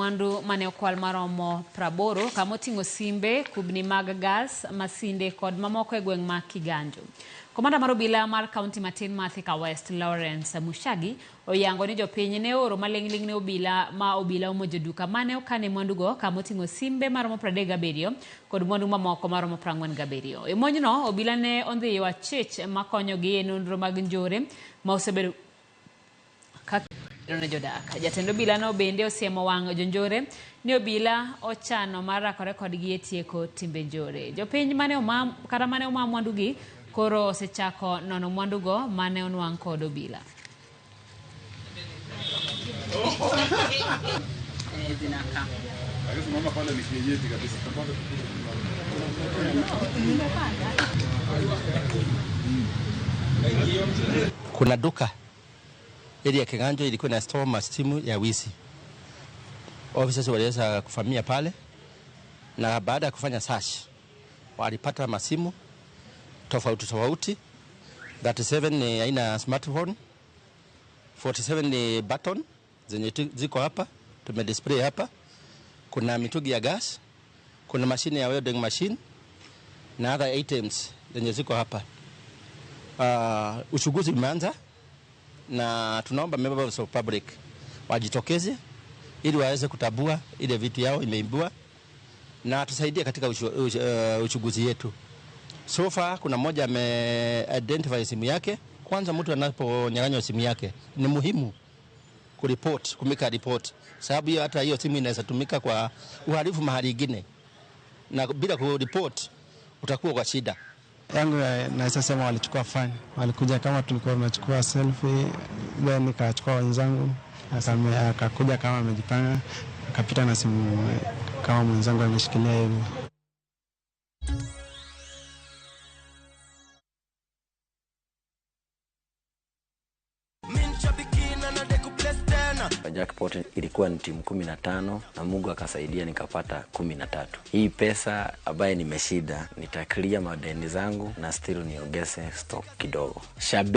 mwandu mane okwal maromo 80 kama oting'o simbe, kubni mag gas, masinde kod mamoko e gweng' ma Kiganjo. Komanda mar obila mar kaunti matin ma Thika West, Lawrence Mushagi, oyango ni jopiny ne ooro maling'ling' ne obila ma obila omonjo duka mane okane mwandugo kama oting'o simbe maromo 37 kod mwandu mamoko maromo 47. E monjno, obila ne ondhiyo achich makonyogi e nonro mag njore ma osebedo ka ne jodak. Jatend obila no bende osiemo wang' jonjore ni obila ochano mar rakore kodgi e tieko timbe njore. Jopiny mane oma kata mane oma mwandugi koro osechako nono mwandugo mane onwang' kod obila. Kuna duka area ya Kiganjo ilikuwa na store masimu ya wizi. Officers waliweza kufamia pale, na baada ya kufanya search walipata masimu tofauti tofauti. 37 ni aina ya smartphone, 47 ni button zenye ziko hapa, tumedisplay hapa. Kuna mitungi ya gas, kuna mashine ya welding machine na other items zenye ziko hapa. Uchunguzi umeanza na tunaomba members of public wajitokeze ili waweze kutabua ile vitu yao imeibiwa na tusaidie katika uchunguzi yetu. So far kuna mmoja ame identify simu yake. Kwanza mtu anaponyang'anywa simu yake ni muhimu kuripoti, kumika report, sababu hiyo hata hiyo simu inaweza tumika kwa uhalifu mahali ingine, na bila kuripoti utakuwa kwa shida. Yangu naweza sema walichukua fani, walikuja kama tulikuwa tunachukua selfie, then nikachukua wenzangu, akakuja kama amejipanga, akapita na simu kama mwenzangu ameshikilia hivi. Jackpot ilikuwa ni timu 15 na Mungu akasaidia nikapata 13. Hii pesa ambaye nimeshinda nitaclear madeni zangu na still niongeze stock kidogo. Shabiki